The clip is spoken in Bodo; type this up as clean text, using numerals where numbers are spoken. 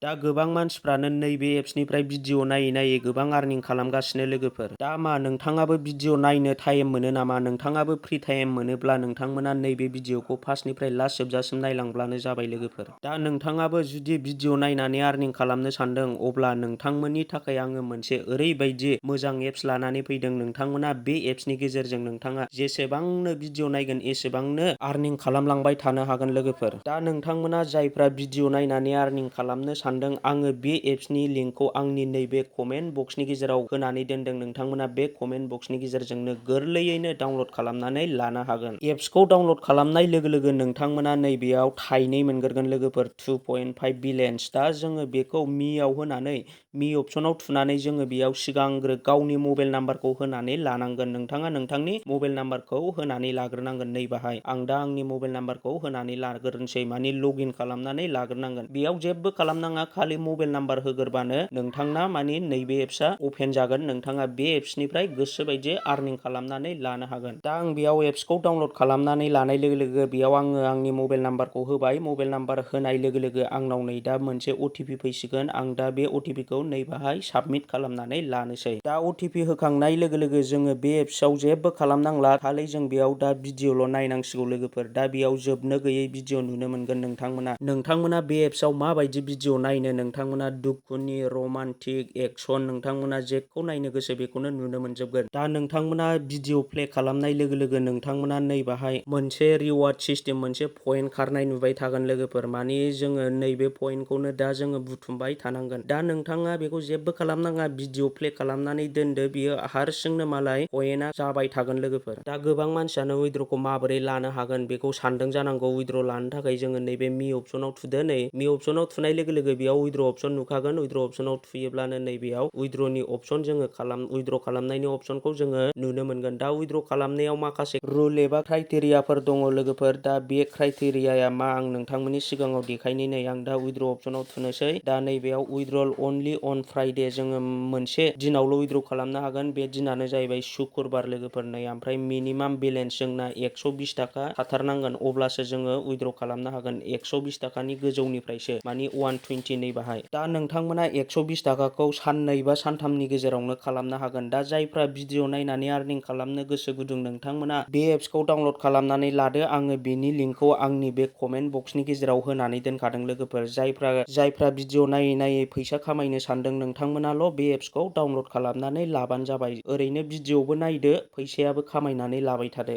दा गोबां मानसिफ्रानो नैबे एप्सनिफ्राय भिडिअ नायै नायै गोबां आर्निं खालामगासिनो लोगोफोर। दा मा नोंथाङाबो भिडिअ नायनो टाइम मोनो नामा? नोंथाङाबो फ्रि टाइम मोनोब्ला नोंथांमोना नैबे भिडिअखौ फार्स्टनिफ्राय लास्ट जोबजासिम नायलांब्लानो जाबाय लोगोफोर। दा नोंथाङाबो जुदि भिडिअ नायनानै आर्निं खालामनो सानदों अब्ला नोंथांमोननि थाखाय आङो मोनसे ओरैबायदि मोजां एप्स लानानै फैदों। नोंथांमोना बे एप्सनि गेजेरजों नोंथाङा जेसेबांनो भिडिअ नायगोन एसेबांनो आर्निं खालामलांबाय थानो हागोन लोगोफोर। दा नोंथांमोना जायफ्रा भिडिअ नायनानै आर्निं खालामनो सानदों आङो बे एप्सनि लिंकखौ आंनि नैबे कमेन्ट बक्सनि गेजेराव होनानै दोनदों। नोंथांमोना बे कमेन्ट बक्सनि गेजेरजोंनो गोरलैयैनो डाउनलड खालामनानै लानो हागोन। एप्सखौ डाउनलड खालामनाय लोगो लोगो नोंथांमोना नैबेयाव थाइनै मोनग्रोगोन लोगोफोर 2.5 बिलियन्स। दा जोङो बेखौ मिआव होनानै मि अपसनाव थुनानै जोङो बेयाव सिगांग्रो गावनि मबाइल नाम्बारखौ होनानै लानांगोन। नोंथाङा नोंथांनि मबाइल नाम्बारखौ होनानै लाग्रोनांगोन। नै बाहाय आं दा आंनि मबाइल नाम्बारखौ होनानै लाग्रोनोसै, मानि लगइन खालामनानै लाग्रोनांगोन। बेयाव जेबो खालामनाङा, खालि मबाइल नाम्बार होग्रोबानो नोंथांना मानि नैबे एप्सआ अपेन जागोन। नोंथाङा बे एप्सनिफ्राय गोसोबायदि आर्निं खालामनानै लानो हागोन। दा आं बेयाव एप्सखौ डाउनलड खालामनानै लानाय लोगो लोगो बेयाव आङो आंनि मबाइल नाम्बारखौ होबाय। मबाइल नाम्बार होनाय लोगो लोगो आंनाव नै दा मोनसे अटिपि फैसिगोन। आं दा बे अटिपिखौ नै बाहाय साबमिट खालामनानै लानोसै। दा अटिपि होखांनाय लोगो लोगो जोङो बे एप्सआव जेबो खालामनांला, खालि जों बेयाव दा भिडिअल' नायनांसिगौ लोगोफोर। दा बेयाव जोबनो गैयै भिडिअ नुनो मोनगोन नोंथांमोना बे एप्सआव माबायदि भिडिअ नायनो, नोंथांमोना दुखुनि, रमान्टिक, एक्सन, नोंथांमोना जेखौ नायनो गोसो बेखौनो नुनो मोनजोबगोन। दा नोंथांमोना भिडिअ प्ले खालामनाय लोगो लोगो नोंथांमोना नै बाहाय मोनसे रिवार्ड सिस्टेम, मोनसे पइन्ट खारनाय नुबाय थागोन लोगोफोर। मानि जोङो नैबे पइन्टखौनो दा जोङो बुथुमबाय थानांगोन। दा नोंथाङा बेखौ जेबो खालामनाङा, भिडिअ प्ले खालामनानै दोनदो, बियो हारसिंनो मालाय पइन्टआ जाबाय थागोन लोगोफोर। दा गोबां मानसियानो उइद्र'खौ माबोरै लानो हागोन बेखौ सानदों जानांगौ। उइद्र' लानो थाखाय जोङो नैबे मि अपसनाव थुदो। नै मि अपसनाव थुनाय लोगो लोगो बेयाव उइद्र' अपसन नुखागोन। उइद्र' अपसनाव थुयोब्लानो नैबेयाव उइद्र'नि अपसन, जोङो उइद्र' खालामनायनि अपसनखौ जोङो नुनो मोनगोन। दा उइद्र' खालामनायाव माखासे रुल एबा क्राइटेरियाफोर दङ लोगोफोर। दा बे क्राइटेरियाया मा आं नोंथांमोननि सिगाङाव देखायनि। नै आं दा उइद्र' अपसनाव थुनोसै। दा नैबेयाव उइद्र'ल अनलि अन फ्राइडे, जोङो मोनसे दिनावल' उइद्र' खालामनो हागोन। बे दिनानो जाहैबाय सुक्रुबार लोगोफोर। नै ओमफ्राय मिनिमाम बेलेन्स जोंना 120 थाखा थाथारनांगोन, अब्लासो जोङो उइद्र' खालामनो हागोन। 120 थाखानि गोजौनिफ्रायसो, मानि 120 नै बाहाय। दा नोंथांमोना 120 थाखाखौ साननै बा सानथामनि गेजेरावनो खालामनो हागोन। दा जायफ्रा भिडिअ नायनानै आर्निं खालामनो गोसो गुदुं नोंथांमोना बे एप्सखौ डाउनलड खालामनानै लादो। आङो बेनि लिंकखौ आंनि बे कमेन्ट बक्सनि गेजेराव होनानै दोनखादों लोगोफोर। जायफ्रा भिडिअ नायै नायै फैसा खामायनो सानदों नोंथांमोनाल' बे एप्सखौ डाउनलड खालामनानै लाबानो जाबाय। ओरैनो भिडिअबो नायदो, फैसायाबो खामायनानै लाबाय थादो।